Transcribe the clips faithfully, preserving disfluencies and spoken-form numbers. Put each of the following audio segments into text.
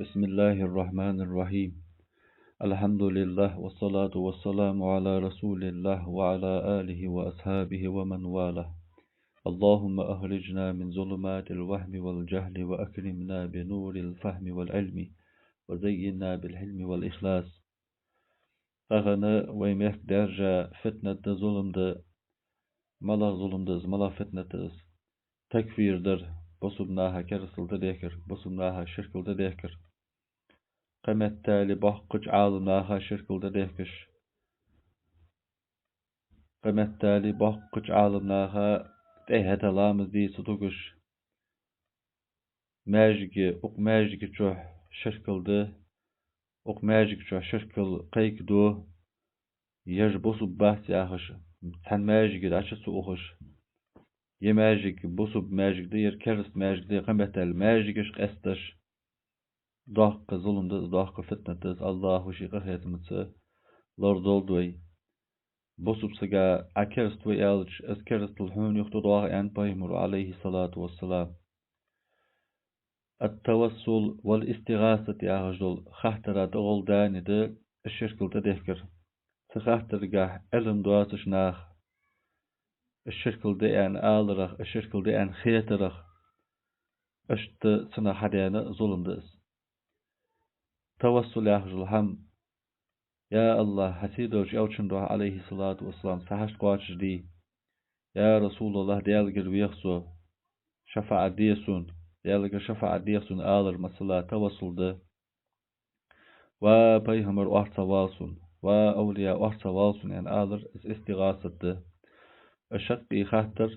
بسم الله الرحمن الرحيم. الحمد لله والصلاة والسلام على رسول الله وعلى آله وأصحابه ومن والاه. اللهم أخرجنا من ظلمات الوهم والجهل وأكرمنا بنور الفهم والعلم وزينا بالحلم والإخلاص. Тахан вай мехка даьржа фитнат да, зулам да, малагӀа зулам да из, малагӀа фитнат да из. Такфир дар, бусалба наха керастал тӀадехкар, бусалба наха ширкал тӀадехкар. Кхыметтел боккхача Ӏаламнаха ширкал тӀадехкаш. Кхыметтел боккхача Ӏаламнаха тӀехьа ламаз де ца тугаш. Маьждиге, укх маьждига чу ширкал да, укх маьждига чу ширкал кхайкаду, ераш бусалба бац яхаш, цхьан маьждиге дӀачу ца ухаш. Ер маьждиг бусалба маьждиг да, ер кераста маьждиг да, кхыметтел маьждигаш къесташ. Доккха зулам да из, доккха фитнат да из, АллахӀа ший къахетамца лорадолда вай. Бусалба сага Ӏа кераста ва аьлча, из керастал хьона юха тӀадоагӀа, аьннад пайхамара, Ӏалайхи ссалату вассалам. Ат-тавассул вал-истигӀасат яхаш дола хаттара тӀагӀолла дани да ширкал тӀадехкар. Цу хаттаргахь Ӏилма доацаш нах ширкал да аьнна аларах, ширкал да аьнна хетарах, иштта цунах хьадена зулам да из. Тавассул яхаш дола хӀама: «Я АллахӀ, хьа сийдолча элчан духьа, Ӏалайхи ссалату вассалам, са хьашт кхоачашде. Я РасулаллахӀ, Даьлагара веха со, шафаӀат де сона, Даьлагара шафаӀат деха сона», — алар, масала, тавассул да. «Ва пайхамар, орцагӀвала сона, ва авлия, орцагӀвала сона», — аьнна алар, из истигӀасат да. Из шаккхе хаттар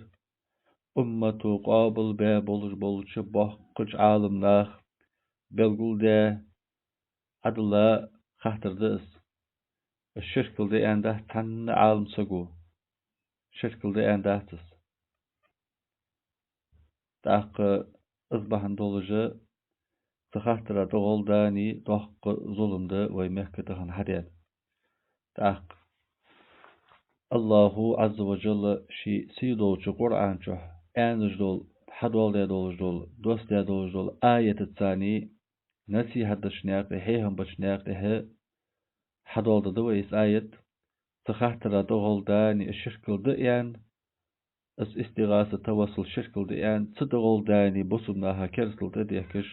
уммато къоабалбаь болаш болча боккхача Ӏаламнаха белгалдаь, Ӏадала хаттар да из. Из ширкал да аьнна дац цхьанне Ӏалам саго. Ширкал да аьнна дац из. ТӀаккха из бахьан долаш а цу хаттара тӀагӀолла дани доккха зулам да вай мехка тахан хьадена. ТӀаккха АллахӀа Ӏазза ва Джалла ший сийдолча Къуръан чу аьнна долаш дола, хьадоаладаь долаш дола, доссадаь долаш дола аятаца царна насихьат деча наькъа тӀа, хьехам беча наькъа тӀа хьадоаладаь да вай из аят. Цу хаттара тӀагӀолла дани ширкал да аьнна, из истигӀаса, тавассул ширкал да аьнна, цу тӀагӀолла дани бусалба наха керастал тӀадехкаш,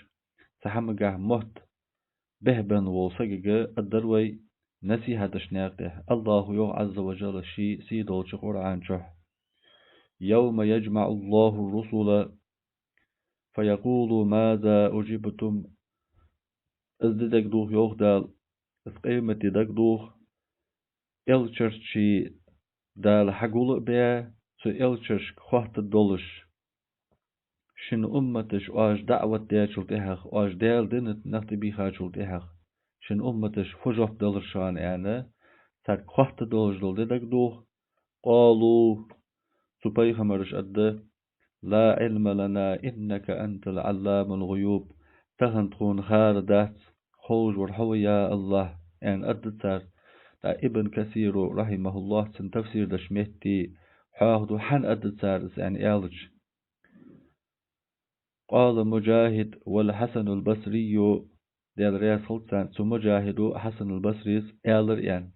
цу хӀамагахь мотт бехбенна вола сагага аргдар вай насихьат деча наькъа тӀа. АллахӀа йоах Ӏазза ва Джалла ший сийдолча Къуръан чу: «يوم يجمع الله الرسل فيقول ماذا أجبتم». Из ди дагадоха, йоах Дала, из къематди дагадоха, элчарчий Дала хьагулбаь, цу элчашка хоттадолаш: «Шун умматаша оаш даӀват даьчул тӀехьагӀа, оаш Даьла дина тӀа нах тӀабийхачул тӀехьагӀа, шун умматаша фу жоп далар шоана?» — аьнна, царга хоттадолаш дола ди дагадоха. «قالوا», цу пайхамараша аргда: «لا علم لنا إنك أنت علام الغيوب». «Тахан тхона хар дац, ховш вар хьо ва, я АллахӀ», — аьнна аргда цар. ТӀаккха Ибн Касира, рахьимахӀуллахӀ, цун тафсир деча метте хьоахаду, хӀана аргда цар из аьнна аьлча. «قال مجاهد والحسن البصري», Даьла раьза хилва царна, цу МуджахӀида, Хьасанул Басрес аьлар аьнна: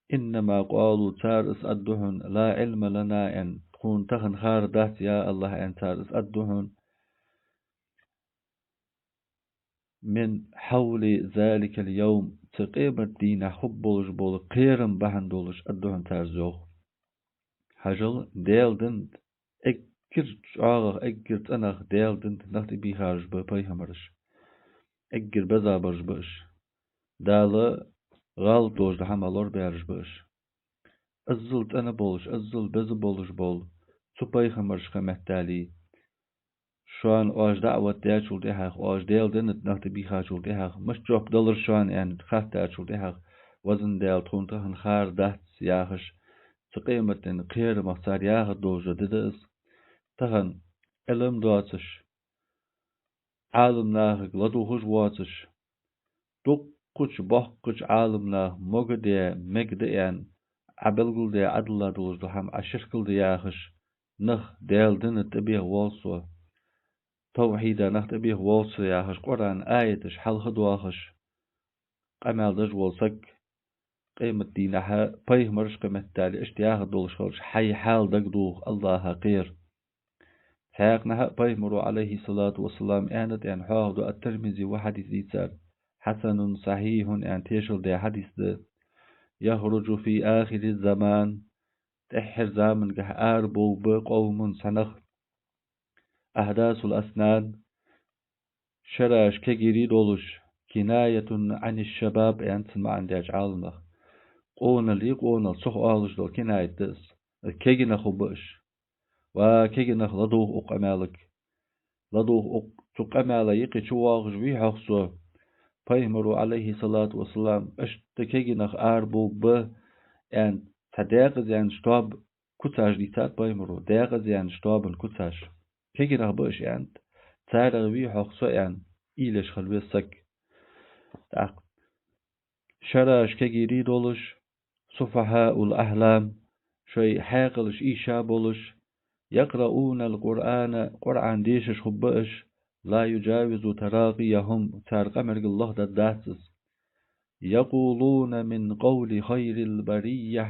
«إنما قالوا», цар из аргда хьона, «لا علم لنا», аьнна, тхона тахан хар дац, я АллахӀ, аьнна, цар из аргда хьона. «من هول ذلك اليوم», цу къематдийнахьа хургболаш бола кхерам бахьан долаш аргда хьона цар из, йоах. Хьажал, Даьла дина тӀа эггара чӀоагӀагӀа, эггара цӀенагӀа Даьла дина тӀа нах тӀабийхараш ба пайхамараш. Эггара беза бараш ба уж. Дала гӀалат долаш дола хӀама лорабаьраш ба уж. Иззал цӀена болаш, иззал беза болаш бола цу пайхамарашка меттел, шоана оаш даӀват даьчул тӀехьагӀа, оаш Даьла дина тӀа нах тӀабийхачул тӀехьагӀа, мишта жоп далар шоана аьнна хаьттачул тӀехьагӀа, Везан Даьла, тхона тахан хар дац яхаш, цу къематдийнахьа кхерамах цар яхар долаш ди да из. Тахан Ӏилма доацаш, Ӏаламнахага ладувгӀаш воацаш, дуккхача боккхача Ӏаламнаха мога де, мега да аьнна, Ӏа белгалдаь Ӏадала долаш дола хӀама Ӏа ширкал да яхаш, нах Даьла дина тӀабеха воал со. тавхьида нах тӀабеха волча яхаш, Къуръан аяташ хьалха доахаш, къамаьл деш вола саг, къематдийнахьа пайхамараш кхы меттел иштта яхаш долаш хилча, хьай хьал дагадоагӀа, АллахӀа кхера. Цхьаькханахьа пайхамаро, Ӏалайхи ссалату вассалам, аьннад аьнна хьоахаду ат-Тирмизи, ва хьадис дийцар, хьасанун сахьихьун аьнна тешал даь хьадис да: «Яхружу фи ахири заман», тӀеххьара замангахь арабовргба къовмун, цхьа нах, «ахьдасул аснан», шераш кегийрий долаш, «кинаятун Ӏаниш-шабаб», аьнна цун маӀан деча Ӏаламнаха. Къонал, къонал цох оалаш дола кинаят да из. Кегий нах хургба уж. Ва кегий нах, ладувгӀа укх къамаьлага. ЛадувгӀа укх, цу къамаьла юкъе чувоагӀаш вий хьогӀ со, пайхамаро, Ӏалайхи ссалату вассалам, иштта кегий нах арабовргба аьнна, цхьа декъаза яьннача тоабан куцаш дийцад пайхамаро, декъаза яьннача тоабан куцаш. Кегий нах ба уж аьннад, царех вий хьогӀ со аьнна, уйла еш хила веза саг. ТӀаккха шераш кегийрий долаш, «суфахьаул ахьлам», шоай хьаькъалаш ийша болаш, «якъраунал Къуръана», Къуръан дешаш хургба уж, «ла юджавизу таракъияхьум», цар къамаргал лохдаргдац из. «Якъулуна мин къавли хайрил барийя»,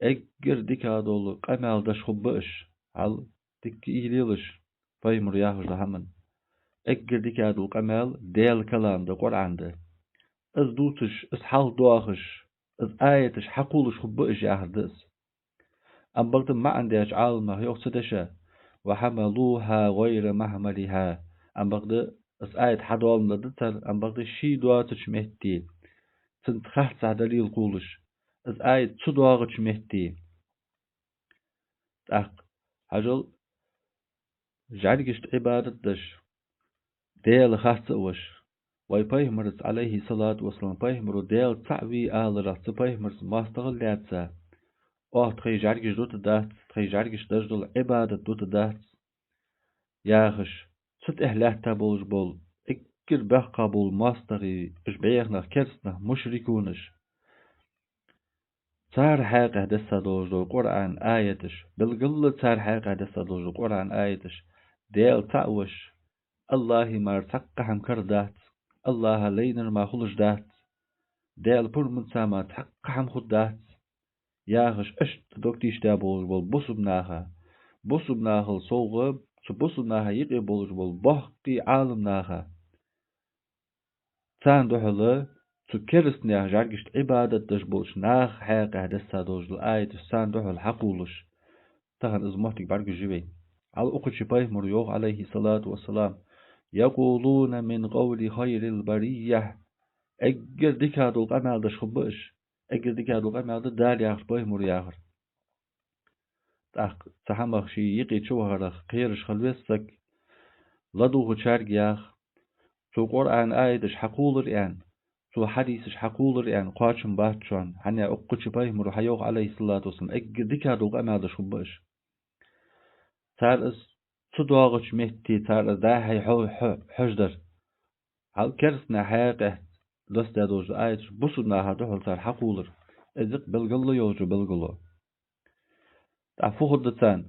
эггара дика дола къамаьл деш хургба уж. Хьал дика уйла елаш, пайхамаро яхаш дола хӀама. Эггара дика дола къамаьл Даьла калам да, Къуръан да. Из дувцаш, из хьалха доахаш, из аяташ хьакхоллаш хургба уж яхар да из. Ам бакъда маӀан деча Ӏаламнаха йоах цу деша: «ва хьамалухьа гӀайра махьмалихьа». Ам бакъда из аят хьадоаладаьд цар, ам бакъда ший доацача метте, цунца харцахьа далил кхоллаш, из аят ца доагӀача метте. ТӀаккха, хьажал, жӀаргашта Ӏибадат деш, Даьла харц а веш, вай пайхамарца, Ӏалайхи ссалату вассалам, пайхамаро Даьла цаӀ вий аларах, цу пайхамарца моастагӀал лаьца, оаха тхоай жӀаргаш дутаргдац, тхоай жӀаргашта деш дола Ӏибадат дутаргдац, яхаш, цу тӀехьа лаьтта болаш бола, эггара боккха бола моастагӀий, уж бӀеха нах, керста нах, мушрикунаш. Цар хьакъехьа десса долаш дола Къуръан аяташ, белггала цар хьакъехьа десса долаш дола Къуръан аяташ, Даьла цаӀ веш, АллахӀа мара цхьаккха хӀама кара дац, АллахӀа лайнар мара хулаш дац, Даьла пурманца мара цхьаккха хӀама хургдац, яхаш, иштта дог тийша болаш бола бусалба наха, бусалба нахал совгӀа, цу бусалба наха юкъе болаш бола боккхий Ӏаламнаха, царна духьала цу керста наьха жӀаргашта Ӏибадат деш болча наха хьакъехьа десса долаш дола аяташ царна духьала хьакхоллаш, тахан из моттиг бӀаргагуш я вайна. Хьал укх чу пайхамаро йоах, Ӏалайхи ссалату вассалам: «Якъулуна мин къавли хайрил барийя». Эггара дика дола къамаьл деш хургба уж. Эггара дика дола къамаьл да Дала яхар, пайхамаро яхар. ТӀаккха цу хӀамах ший юкъе чувахарах кхераш хила веза саг, ладувгӀачарга яха, цо Къуръан аяташ хьакхоллар аьнна, цо хьадисаш хьакхоллар аьнна кхоачам бац шоана, хӀана аьлча укх чу пайхамаро хьайоах, Ӏалайхи ссалату вассалам, эггара дика дола къамаьл деш хургба уж. Цар из ца доагӀача метте, цар из дӀа-хьа хьо-, хьо-, хьожадар. Хьал керста наьха хьакъехьа десса долаш дола аяташ бусалба наха духьала цар хьакхоллар. Из-кх белггала йолча белгало. ТӀаккха фу хургда царна?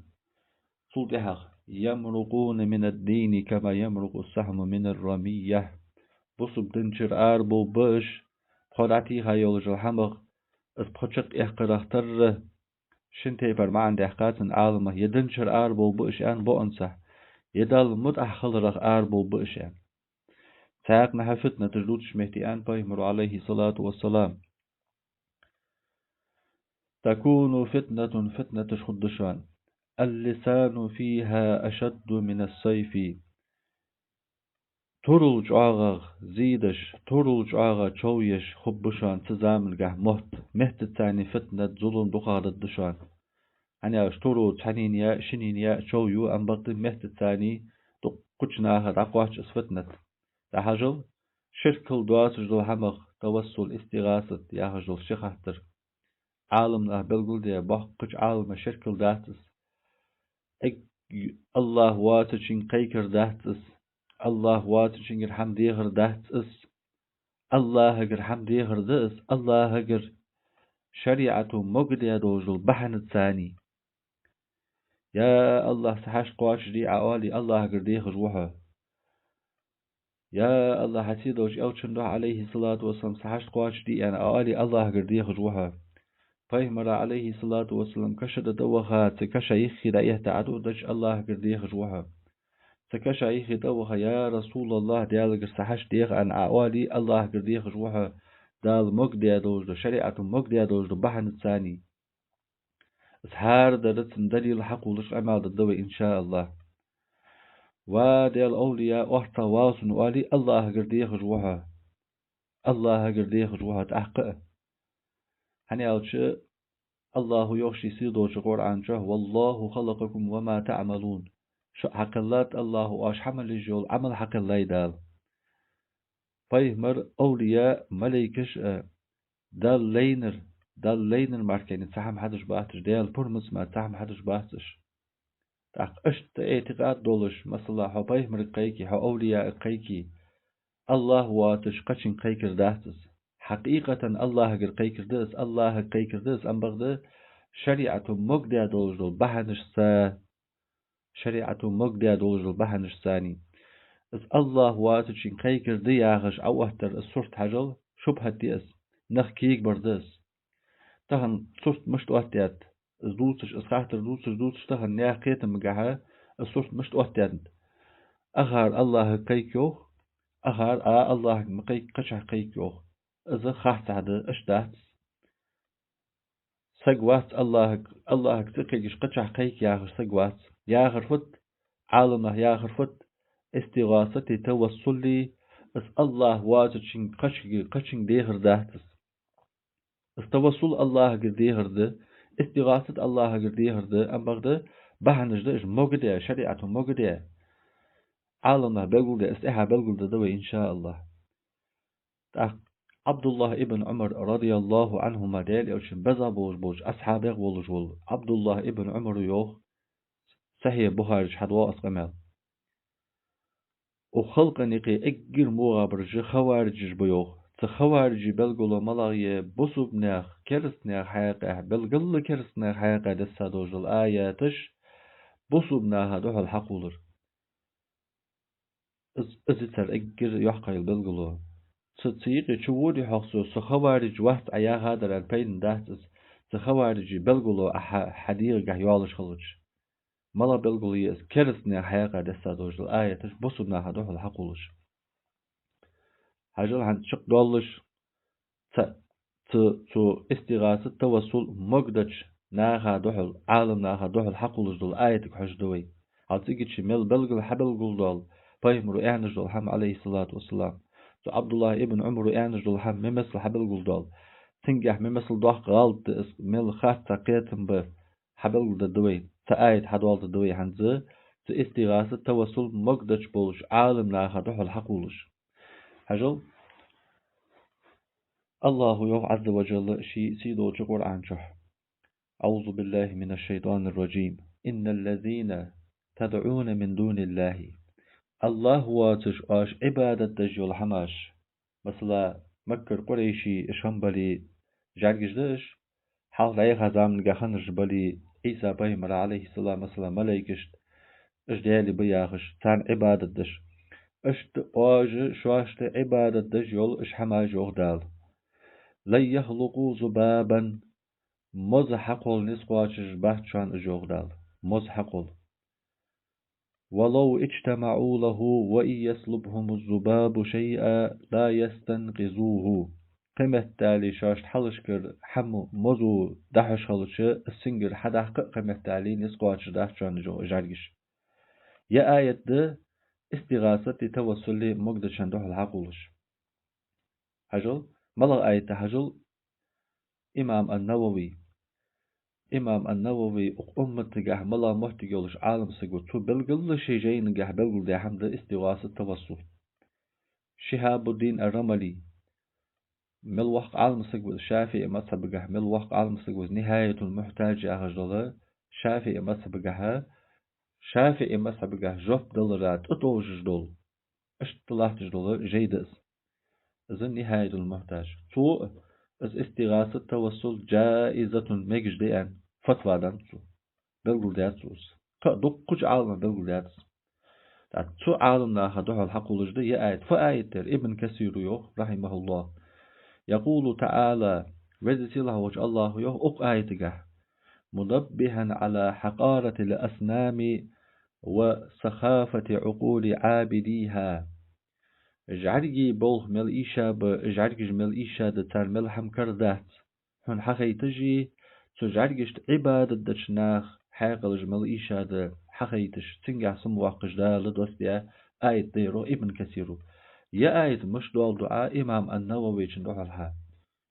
Цул тӀехьагӀа: «يمرقون من الدين كما يمرق السهم من الرمية». Бусалба динчура арабовргба уж, пхо дӀатийха йолча хӀамах, из пхо чакхъяккхарах тарра, шин тайпара маӀан даьккха цун Ӏаламнаха, е динчура арабовргба уж аьнна боанцахь, е Далла мутӀахьа хиларах арабовргба уж аьнна. Цхьаькханахьа фитнаташ дувцача метте аьннад пайхамаро, Ӏалайхи ссалату вассалам: «تكون فتنة», фитнаташ хургда шоана, «اللسان فيها أشد من السيف». Турал чӀоагӀагӀа зе деш, турал чӀоагӀагӀа чов еш хургба шоана цу замангахь мотт, меттаца фитнат, зулам дукхагӀа дергда шоана. ХӀана аьлча туро цхьаннена яь, шиннена яь чов ю, ам бакъда меттаца дуккхача наха дӀакхоач из фитнат. ДӀахьажал, ширкал доацаш дола хӀамах, тавассул, истигӀасат яхаш дола ши хаттар. Ӏаламнаха белгалдаь, боккхача Ӏаламнаха ширкал дац из. Эгг-, АллахӀ воацачунга кхайкар дац из. АллахӀ воацачунгара хӀама дехар дац из. АллахӀагара хӀама дехар да из, АллахӀагара, шариӀато могадаь долаш дола бахьанаца. Я АллахӀ, са хьашт кхоачашде, Ӏа оале, АллахӀагара дехаш ва хьо. Я АллахӀ, хьа сийдолча Элчан духьа, Ӏалайхи ссалату вассалам, са хьашт кхоачашде аьнна Ӏа оале, АллахӀагара дехаш ва хьо. Пайхамара, Ӏалайхи ссалату вассалам, каша тӀа ваха, цу каша юххе дӀаэтта Ӏа дуӀа дича, АллахӀагара дехаш ва хьо. Цу каша юххе тӀа ваха, я РасулаллахӀ, Даьлагара са хьашт деха аьнна Ӏа оале, АллахӀагара дехаш ва хьо, Дала могадаь долаш да, шариӀато могадаь долаш да бахьанца царна. Из хӀара дар цун далил хьакхувлаш къамаьл дергда вай, иншааллахӀ. Ва Даьла овлия, орцагӀвала сона оале, АллахӀагара дехаш ва хьо. АллахӀагара дехаш ва хьо тӀаккха а. ХӀана аьлча, АллахӀа йоах ший сийдолча Къуръан чу: «والله خلقكم وما تعملون». Шо хьакхеллад АллахӀа, оаш хьа мел еш йола Ӏамал хьакхеллай Дала. Пайхамар, овлия, малайкаш а Далла лайнар, Далла лайнар мара кхы цхьа хӀама хьадеш бац уж, Даьла пурманца мара цхьа хӀама хьадеш бац уж. ТӀаккха иштта эӀтикъад долаш, масала, хьо пайхамарга кхайке, хьо овлияга кхайке, АллахӀ воацача кхычунга кхайкар дац из. Хьакъикъатан АллахӀагара кхайкар да из, АллахӀага кхайкар да из, ам бакъда шариӀато могадаь долаш дола бахьанашца, шариӀато могадаь долаш дола бахьанашца царна. Из АллахӀ воацачунга кхайкар да яхаш Ӏооттар, из сурт хьажал, шубхьат я из, нах кегабар да из. Тахан сурт мишта оттадаьд, из дувцаш, из хаттар дувцаш, дувцаш тахан наьха кхетамагахьа из сурт мишта оттадаьд. Акхар АллахӀага кхайка йоах, акхар а АллахӀага ма кхайка, кхычахьа кхайка йоах. Из харцахьа да, иштта дац. Саг вац АллахӀага, АллахӀага ца кхайкаш кхычахьа кхайка яхаш саг вац. Яхар фуд, Ӏаламнаха яхар фуд, истигӀасати тавассули, из АллахӀ воацачунга кхычунга, кхычунга дехар дац из. Из тавассул АллахӀагара дехар да, истигӀасат АллахӀагара дехар да, ам бакъда бахьанаш да уж могадаь, шариӀато могадаь. Ӏаламнаха белгалдаь, из тӀехьа белгалдергда вай, иншааллахӀ. ТӀаккха Ӏабдуллахь ибн Ӏумар, радияллахӀу Ӏанхума, Даьла Элчан беза болаш болча асхьабех волаш вола Ӏабдуллахь ибн Ӏумара йоах, Сахьихь Бухаре чу хьадоагӀа из къамаьл. Укх халкъа юкъе эггара мугӀабараш хаварижаш ба йоах. Цу хаварижий белгало малагӀа я? Бусалба наьха, кераста наьха хьакъехьа, белггала кераста наьха хьакъехьа десса долаш дола аяташ бусалба наха духьал хьакхувлар. Из, из я цар эггара йоккха йола белгало. Цу, цу юкъе чу воде хьогӀ со, со хавариж вац Ӏа яхадар аьнна пайда бац из, цу хаварижий белгало Ӏа хьа, хьа дегӀагахьа йоалаш хилча. МалагӀа белгало я из? Кераста наьха хьакъехьа десса долаш дола аяташ бусалба наха духьал хьакхувлаш. Хьажал хӀанз чакхдоаллаш, цу, цу, цу истигӀасат, тавассул могадеча наха духьал, Ӏаламнаха духьал хьакхувлаш дола аятага хьожаргда вай. Хьал цигача мел белггала хьабелгалдоал пайхамаро аьнна дола хӀама, Ӏалайхи ссалату вассалам. Цу Ӏабдуллахь ибн Ӏумаро аьнна дола хӀама мел масала хьабелгалдоал. Цунгахьа мел масала доккха гӀалат да из, мел харцахьа кхетам ба, хьабелгалдергда вай, цхьа аят хьадоаладергда вай хӀанз, цу истигӀасат, тавассул могадеча болча Ӏаламнаха духьал хьакхувлаш. Хьажал, АллахӀа йоах, Ӏазза ва жалла, ший сийдолча Къуръан чу: أعوذ بالله من الشيطان الرجيم. إن الذين تدعون من دون الله. АллахӀ воацаш оаш Ӏибадат деш йола хӀамаш, масала, Маккара къурайший уж хиннабале, жӀаргаш да уж, хьалха дӀаяхача заманагахьа хиннараш бале, Ӏийса пайхамара, Ӏалайхи ссалам, масала, малайкашта, уж даьлий ба яхаш, царна Ӏибадат деш. Иштта оаш шоашта Ӏибадат деш йола уж хӀамаш, йоах Дала. لن يخلقوا ذبابا. Моза хьакхолла низ кхоачаш бац шоана уж, йоах Дала. Моза хьакхолла. ولو اجتمعوا له وإن يسلبهم الذباب شيئا لا يستنقذوه. Кхыметтел шоашта хьалхашкара хӀама мозо дӀахьош хилча, из цунгара хьадаккха а кхыметтел низ кхоачаш дац шоана уж, жӀаргаш. Ер аят да истигӀасати тавассули могадечоа духьал хьакхувлаш. Хьажал, малагӀа аят да, хьажал, имам ан-Навави. Имам ан-Навави укх умматагахьа малагӀа моттиг йолаш Ӏаламсаг ва, цо белггала ший жайнагахьа белгалдаь хӀама да истигӀаса, тавассул. Шихьабуддин ар-Рамали, мел воккха Ӏаламсаг ва из ШафиӀий мазхӀабагахьа, мел воккха Ӏаламсаг ва из, Нихьаятул-Мухьтаж яхаш дола ШафиӀий мазхӀабагахьа, ШафиӀий мазхӀабагахьа жоп далара тӀатовжаш дола, иштта латташ дола жай да из. Из Нихьаятул-Мухьтаж. Цо из истигӀаса, тавассул жаизатун, мегаш да аьнна, фатва даьд цо. Белгалдаьд цо из. Кхы а дуккхача Ӏаламнаха белгалдаьд из. ТӀаккха цу Ӏаламнаха духьал хьакхоллаш да ер аят. Фу аят да ер? Ибн Касира йоах, рахьимахуллахӀ: يقول تعالى, Веза-Сийлахь волча АллахӀа йоах укх аятагахь: منبها على حقارة الأصنام وسخافة عقول عابديها. ЖӀаргий болх мел ийша ба, жӀаргаш мел ийша да, цар мел хӀама кара дац, хьона хьахайташ, цу жӀаргашта Ӏибадат деча наха хьаькъалаш мел ийша да хьахайташ, цунгахьа самавоаккхаш Дала доссадаь аят да ер, йоах Ибн Касира. Ер аят мишта доаладу Ӏа имам ан-Нававийчун духьалхьа,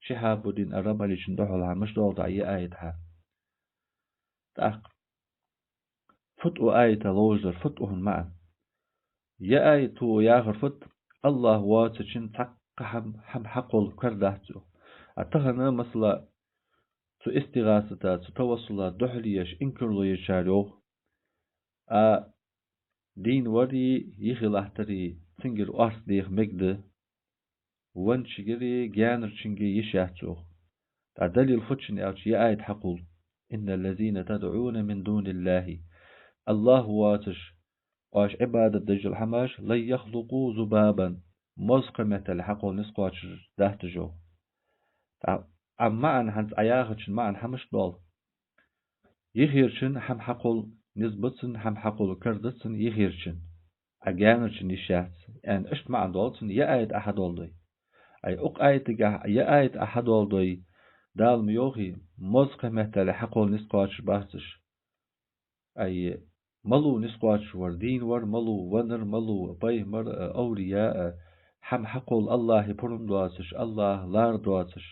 Шихьабуддин ар-Рамлийчун духьалхьа мишта доаладу Ӏа ер аят хьа? ТӀаккха фуд укх аята ловзар, фуд укхун маӀан? Ер аято яхар фуд? АллахӀ воацачун цхьаккха хӀама, хӀама хьакхолла кара дац, йоах. А тахан, масала, цу истигӀасата, цу тавассула духьале еш, инкарло ечар йоах: а, дийна вар, йихи латтар, цунгара орц деха мегаш да, венначунгара, гаьнарчунга йиш яц, йоах. ТӀаккха далил фуд шун аьлча, ер аят хьакхолл: إن الذين تدعون من دون الله. АллахӀ воацаш оаш Ӏибадат деш дола хӀамаш, لن يخلقوا ذبابا, моза кхы меттел хьакхолла низ кхоачаш дац уж, йоах. ТӀаккха, а маӀан хӀанз Ӏа яхачун маӀан хӀамаш доал. Йихерчун хӀама хьакхолла низ ба цун, хӀама хьакхолла кара да цун йихерчун, а гаьнарчун йиш яц, аьнна, иштта маӀан доал цун ер аят Ӏа хьадоаладой. Ай, укх аятагахь ер аят Ӏа хьадоаладой, Дала ма йоахий, моза кхы меттел хьакхолла низ кхоачаш бац уж. Ай, малув низ кхоачаш вар, дийна вар малув, веннар малув, пайхамар а, овлияъ а, хӀама хьакхолла АллахӀа пурам доацаш, АллахӀа лар доацаш,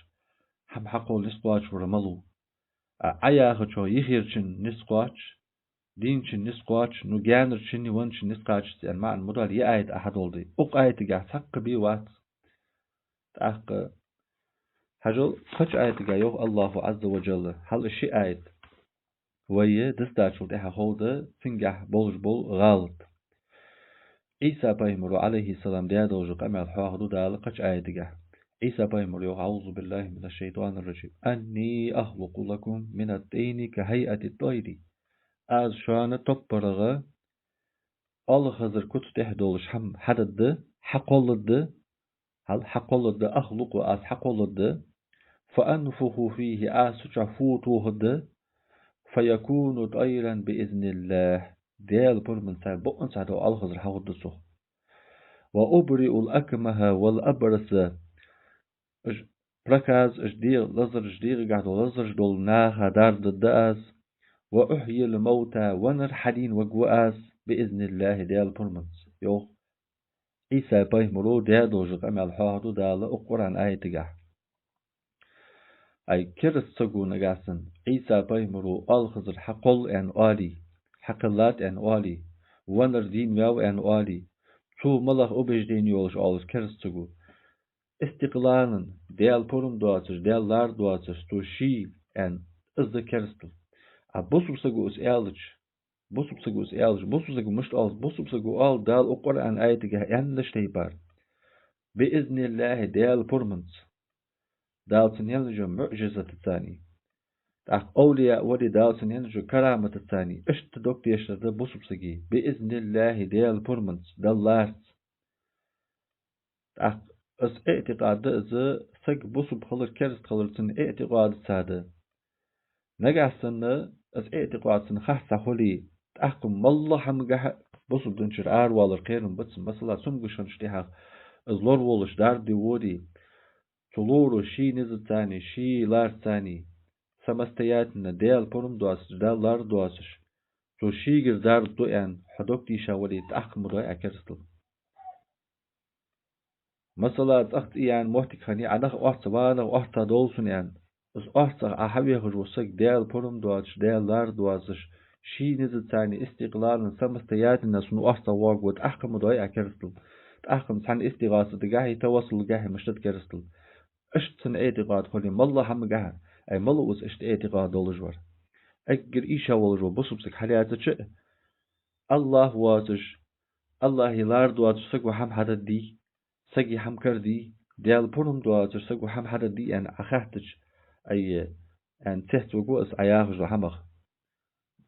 хӀама хьакхолла низ кхоачаш вар малув? А Ӏа яхачох йихерчун низ кхоач, дийначун низ кхоач, ну, гаьнарчун, венначун низ кхоачаш ца аьнна маӀан ма доал ер аят Ӏа хьадоаладой. Укх аятагахь цхьаккха бе вац. ТӀаккха хьажал, кхыча аятагахь йоах АллахӀа Ӏазза ва Джалла, хьал ши аят вай дийцачул тӀехьагӀа ховргда цунгахь болаш бола гӀалат. Ӏийса пайхамара, Ӏалайхи ссалам, даь долча къамаьл хьоахаду Дала кхыча аятагахь. Ӏийса пайхамара йоах: أعوذ بالله من الشيطان الرجيم. أني أخلق لكم من الطين كهيئة الطير. Аз шоана топпарагӀа оалхазара куц тӀа долаш хӀама хьадергда, хьакхолларгда, хьал хьакхолларгда, أخلق, аз хьакхолларгда, فأنفخ فيه, аз цу чу фу тохаргда, فيكون طيرا بإذن الله, Даьла пурамца бокъонца дӀа оалхазар хьахургда цох. وأبرئ الأكمه والأبرص, уж проказа, уж дегӀ, лазараш, дегӀагахь дола лазараш дола наха дарба дергда аз. وأحيي الموتى, веннар хьадийна варгва аз, بإذن الله, Даьла пурамца, йоах Ӏийса пайхамара даь долча къамаьл хьоахаду Дала укх Къуръан аятагахь. Ай, кераста саго нагахьа санна Ӏийса пайхамара оалхазар хьакхолл аьнна оале, хьакхеллад аьнна оале, веннар дийна ваьв аьнна оале, цо малагӀа убеждени йолаш оал из кераста саго? Истикълалан, Даьла пурам доацаш, Даьла лар доацаш, цо ший аьнна, из да керастал. А бусалба саго из аьлча, бусалба саго из аьлча, бусалба саго мишта оал из? Бусалба саго оал, Дала укх Къуръан аятагахь аьннача тайпара: بإذن الله, Даьла пурамца. Дала цунна еннача муӀжизатаца. ТӀаккха овлияъ вале, Дала цунна еннача караматаца. Иштта дог тешар да бусалба сага: بإذن الله, Даьла пурамца, Далла ларца. ТӀаккха из иӀтикъад да из, саг бусалба хилар, кераста хилар цун иӀтикъадаца да. Нагахьа санна из иӀтикъад цун харцахьа хуле, тӀаккха моллагӀа хӀамагахьа бусалба динчура аравалар кхерам ба цун. Масала, цамогаш хинначул тӀехьагӀа из лораволаш дарба де воде, цо лору ший низаца, ший ларца, самостоятельно, Даьла пурам доацаш, Даьла лар доацаш, цо шийгара дарба ду аьнна, хьо дог тийша вале, тӀаккха ма дой Ӏа керастал. Масала, цӀагӀа цӀи яьнна моттиг хиннай, Ӏа нах орца ва, нах орца довла сона аьнна. Из орцагӀа Ӏа хьавехаш вола саг Даьла пурам доацаш, Даьла лар доацаш, ший низаца, истикълалан, самостоятельно сона орцагӀа воагӀаргва, тӀаккха ма дой Ӏа керастал. ТӀаккха цхьан истигӀаса дагахьа, тавассул дагахьа мишта да керастал? Иштта цун иӀтикъад хуле, моллагӀа хӀамагахьа, ай, малув из иштта иӀтикъад долаш вар? Эггара ийша волаш вола бусалба саг хьалаьцача а, АллахӀ воацаш, АллахӀа лар доацаш саго хӀама хьадергдий, сага хӀама карадий, Даьла пурам доацаш саго хӀама хьадергдий аьнна Ӏа хаьттача, ай, аьнна цецваргва из Ӏа яхаш долча хӀамах.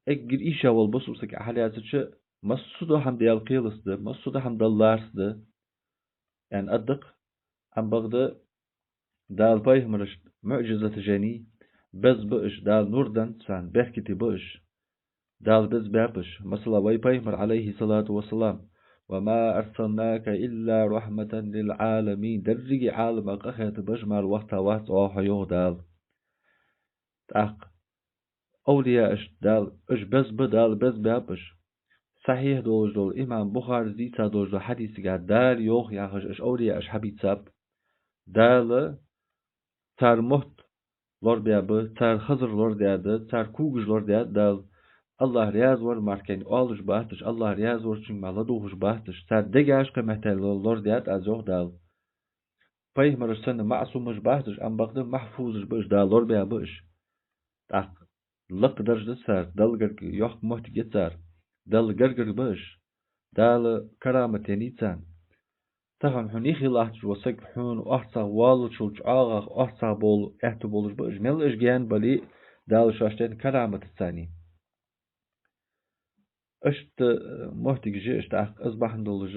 эггара ийша вола бусалба саг хьалаьцача, массадола хӀама Даьла кхелаца да, массадола хӀама Далла лаьца да, аьнна аргда-кх. Ам бакъда Дала пайхамарашта муӀжизаташ еннай, беза ба уж, Дала нур деннад царна, беркате ба уж. Дала беза баьб уж. Масала, вай пайхамар, Ӏалайхи ссалату вассалам: «وما أرسلناك إلا رحمة للعالمين». Деррига Ӏаламах къахетам беш мара вахийта вац Хьо, йоах Дала. ТӀаккха овлияашта Дала, уж беза ба, Дала беза баьб уж. Сахьихь долаш дола, имам Бухарес дийца долаш дола хьадисагахь Дала йоах яхаш уж овлияаш хьабийцаб. Дала цар мотт лорабаьб, цар хазар лорадаьд, цар когаш лорадаьд Дала. АллахӀ раьза вар мара кхы оалаш бац уж, АллахӀ раьза варчунга мара ладувгӀаш бац уж, цар дегаш кхы меттел лорадаьд Аз, йоах Дала. Пайхамараш санна маӀсумаш бац уж, ам бакъда махьфузаш ба уж, Дала лорабаьб уж. ТӀаккха лакха дарж да цар, Далла гарга йоккха моттиг я цар, Далла гаргара ба уж. Дала карамат еннай царна. Тахан хьона юхе латташ вола саг хьона орцагӀа воаллачул чӀоагӀагӀа орцагӀа бола аьттув болаш ба уж. Мел уж гаьна бале а, Дала шоашта денна карамат да царна. Иштта, э, моттигаш я уж. ТӀаккха из бахьан долаш,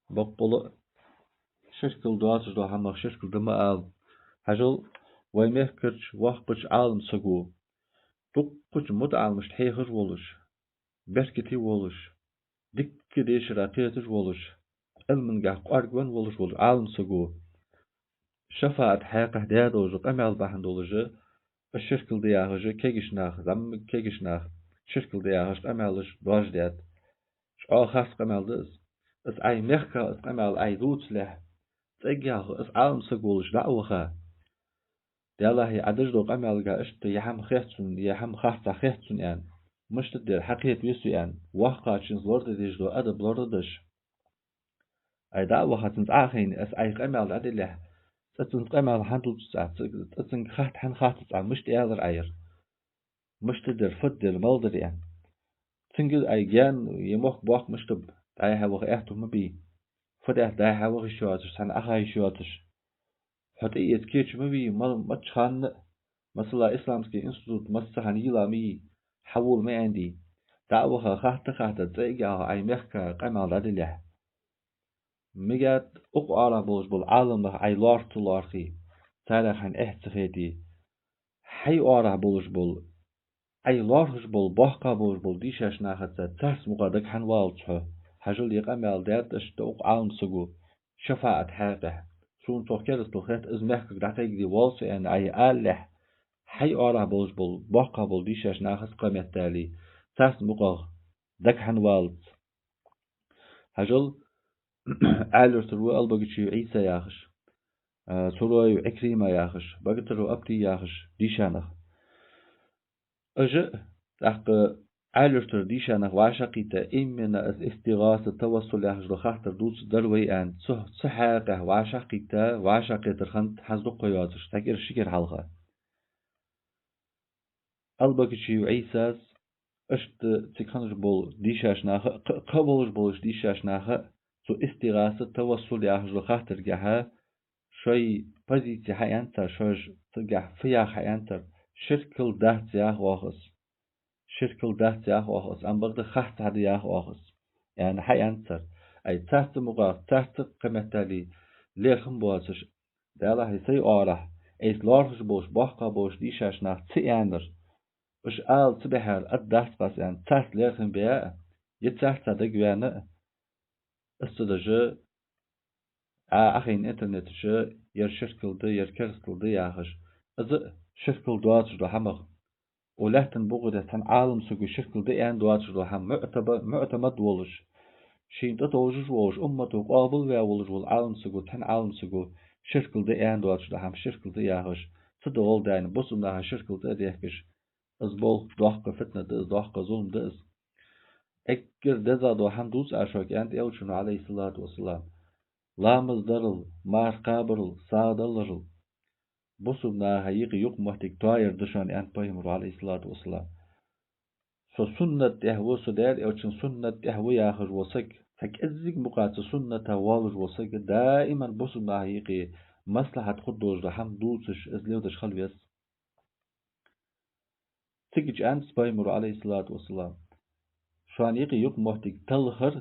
боккъала а ширкал доацаш дола хӀамах ширкал да ма ала. Хьажал, вай мехкарча воккхача Ӏалам саго, дуккхача мутаӀаламашта хьехаш волаш, беркате волаш, дикка дешара кхеташ волаш, Ӏилмангахь кӀоаргвенна волаш волча Ӏалам саго шафаӀат хьакъехьа даь долаш дола къамаьл бахьан долаш, из ширкал да яхаш, кегийча наха, зӀамига кегийча наха ширкал да яхаш къамаьлаш доаржадаьд. ЧӀоагӀа харц къамаьл да из. Из Ӏай мехка, из къамаьл Ӏай дувцалехь, цӀаггара из Ӏалам саг волаш дӀа а ваха, Даьлахьа, Ӏа деш дола къамаьлга иштта е хӀама хет сона, е хӀама харцахьа хет сона, аьнна, мишта дар, хьакхетаве со, аьнна, воккхачунца лораде дезаш дола адаб лорадеш, Ӏай дӀа а ваха, цунца Ӏо а хайна, из Ӏай къамаьл дӀаделехь, цкъа цунца къамаьл хӀана дувц Ӏа, цкъа цунга хатта хӀана хаттац Ӏа, мишта аьлар Ӏа ер? Мишта дар, фуд дар, мала дар, аьнна. Цунга Ӏай гаьна, е мохк-бохк мишта ба, дӀа-хьа ваха аьттув ма бий. Фуд аьлча, дӀа-хьа ваха йиш йоацаш, цхьана Ӏаха йиш йоацаш, хьо тӀаэца кийча ма вий, ма-, маччахьа а, масала, исламский институт массахана йийла ма йий, хьавола ма аьннадий. ДӀа а ваха, хатта-хатта, цӀаггара Ӏай мехка къамаьл дӀаделехь, мегаргда укх оагӀорахьа болаш бола Ӏаламнах Ӏай лоархӀа ца лоархӀе, царех хьайна эхь ца хете, хьай оагӀорахьа болаш бола, Ӏай лоархӀаш бола, боккха болаш бола дийшача нахаца, царца мукъагӀа дага хӀана валац хьо? Хьажал, ер къамаьл даьд иштта укх Ӏалам саго шафаӀат хьакъехьа. Сона цох керастал хет, из мехкага дӀакхайкаде воал со, аьнна, Ӏай алалехь, хьай оагӀорахьа болаш бола, боккха бола дийшача нахаца кхаметтали, царца мукъагӀа дага хӀана валац? Хьажал, Ӏаьлий-Юртара ва Албогачиев Ӏийса яхаш, а, Цуроев Ӏикрима яхаш, Богатырев Апти яхаш дийша нах. Уж, тӀаккха, Ӏаьлий-Юртара дийша нах вӀашагӀкхийтта, именно из истигӀаса, тавассул яхаш дола хаттар дувцаргдар вай аьнна, цу, цу хьакъехьа вӀашагӀкхийтта, вӀашагӀкхетар хиннад хӀанз дукха ха йоацаш, цхьа кӀира, ши кӀира хьалха. Албогачиев Ӏийсас, иштта цига хиннаш бола дийшача наха а, кхы, кхы болаш болча дийшача наха а, цу истигӀаса, тавассул яхаш дола хаттаргахьа шоай позици хьааьннад цар, шоаш цигахь фу йоах хьааьннад цар: «Ширкал дац, йоах оаха, из. Ширкал дац, йоах оаха, из, ам бакъда харц хӀама да, йоах оаха, из», — аьнна хьааьннад цар. Ай, царца мукъагӀа, царца кхаметтали лерхӀам боацаш, Даьлахьа, сай оагӀорахьа, айса лоархӀаш болаш, боккха болаш дийшача наха ца аьннар, уж ала ца бихьар, аргдац-кх аз аьнна, царца лерхӀам бе а, е царца дагавена а, из ца деш, Ӏа, Ӏохайна интернета чу, ер ширкал да, ер керастал да яхаш, из а ширкал доацаш дола хӀамах. Укх лаьттан букъа тӀа цхьан Ӏалам саго ширкал да аьнна доацаш дола хӀама, муӀтаба-, муӀтамад волаш, шийна тӀатовжаш волаш, уммато къоабалваь волаш вола Ӏалам саго, цхьан Ӏалам саго ширкал да аьнна доацаш дола хӀама ширкал да яхаш, цу тӀа гӀолла даьнна, бусалба наха ширкал тӀа а дехкаш, из болх доккха фитна да из, доккха зулам да из. Эггара дезагӀа дола хӀама дувц Ӏа шуга, аьннад Элчано, Ӏалайхи ссалату вассалам: ламаз дарал, марха кхабарал, сагӀа даларал бусалба наха юкъе юкъ-моттиг тоаяр да шоана, аьннад пайхамаро, Ӏалайхи ссалату вассалам. Со суннат тӀа ва, со Даьла Элчан суннат тӀа ва яхаш вола саг, цхьа кӀеззига мукъагӀа цу сунната воаллаш вола саг даиман бусалба наха юкъе маслахьат хургдолаш дола хӀама дувцаш, из леладеш хила веза. Цига аьннад Пайхамара, Ӏалайхи ссалату вассалам: «Шоана юкъе юкъ моттиг талхар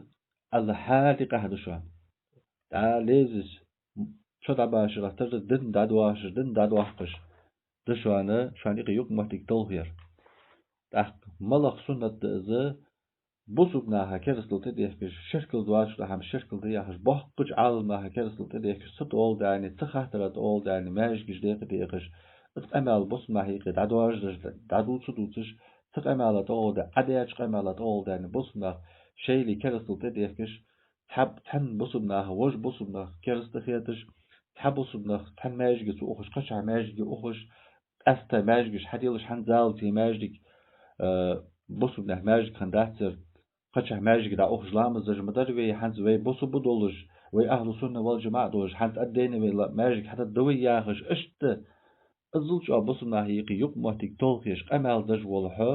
Аллахӏа дикъахь да шоана». ДӀа лезаш, чо дӀабашарах тара дин дӀадоахаш, дин дӀадоаккхаш да шоана, шоана юкъе юкъ моттиг талхаяр. ТӀаккха малагӀа суннат да из? Бусалба наха керастал тӀадехкаш, ширкал доацаш дола хӀама ширкал да яхаш, боккхача Ӏаламнаха керастал тӀадехкаш, цу тӀагӀолла даьнна, цу хаттара тӀагӀолла даьнна, маьждигаш декъа декъаш, из къамаьл бусалба наха юкъе дӀадожадеш, дӀадувца дувцаш, цу къамаьла тӀагӀолла да, Ӏа деча къамаьла тӀагӀолла даьнна, бусалба наха шоайла керастал тӀадехкаш, цхьа, цхьан бусалба наха вож бусалба нах кераста хеташ, цхьа бусалба нах цхьан маьждиге ца ухаш, кхычахьа маьждиге ухаш, къаьстта маьждигаш хьаделаш, хӀанз зала ца маьждиг, э, бусалба наьха маьждиг хиннадац ер, кхычахьа маьждиге дӀаухаш ламаз деш ма дар вай, хӀанз вай бусалба долаш, вай ахӀлу сунна вал жамаӀа долаш, хӀанз отдельно вай ла-, маьждиг хьатӀадода вай яхаш, иштта иззал чӀоагӀа бусалба наха юкъе юкъ моттиг талхаеш къамаьл деш вола хьо,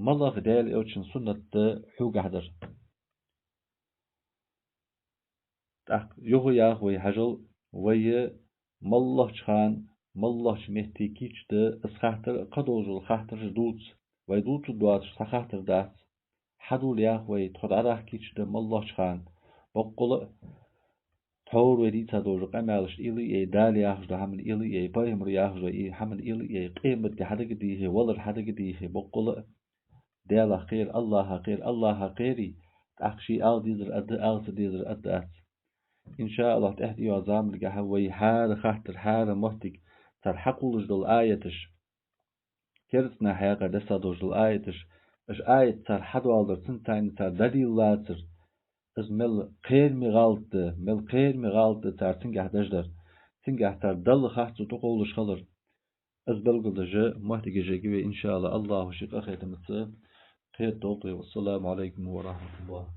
малагӀа Даьла Элчан суннат да хьогахь дар. ТӀаккха юха йоах вай, хьажал, вай моллагӀча хана, моллагӀча метте кийча да из хаттар, кхыдола хаттараш дувца. Вай дувца доацаш цхьа хаттар дац. Хьадувла йоах вай, тхо дӀадахка кийча да моллагӀча хана. Боккъала а тхьовра вай дийца дола къамаьлаш уйла а йой, Дала яхаш дола хӀаман уйла а йой, Пайхамара яхаш дола и хӀаман уйла а йой, къематди хьадагадехе, валар хьадагадехе, боккъала а Даьлах кхера, Аллахӏах кхера, Аллахӏах кхерий, тӀаккха ший ала дезар аргда, ала ца дезар аргдац. Иншааллахӏ, тӀехьа тӀайоагӀача заманагахьа вай хӀара хаттар, хӀара моттиг, цар хьакхоллаш дола аяташ, кераста наха хьакъехьа дессадеш дола аяташ, уж аяташ цар хьадоаладар, цунца тайна цар дӀадийла лацар, из мел кхераме гӀалат да, мел кхераме гӀалат да цар цунгахь деш дар, цунгахь цар Далла харцо тӀакхоллаш хилар. Из белгалдеш моттигаш я вай, иншааллахӏ, Аллахӏа ший къахетамца кхетадолда вай. Вассаламу Ӏалайкум ва рахьматуллахӏ.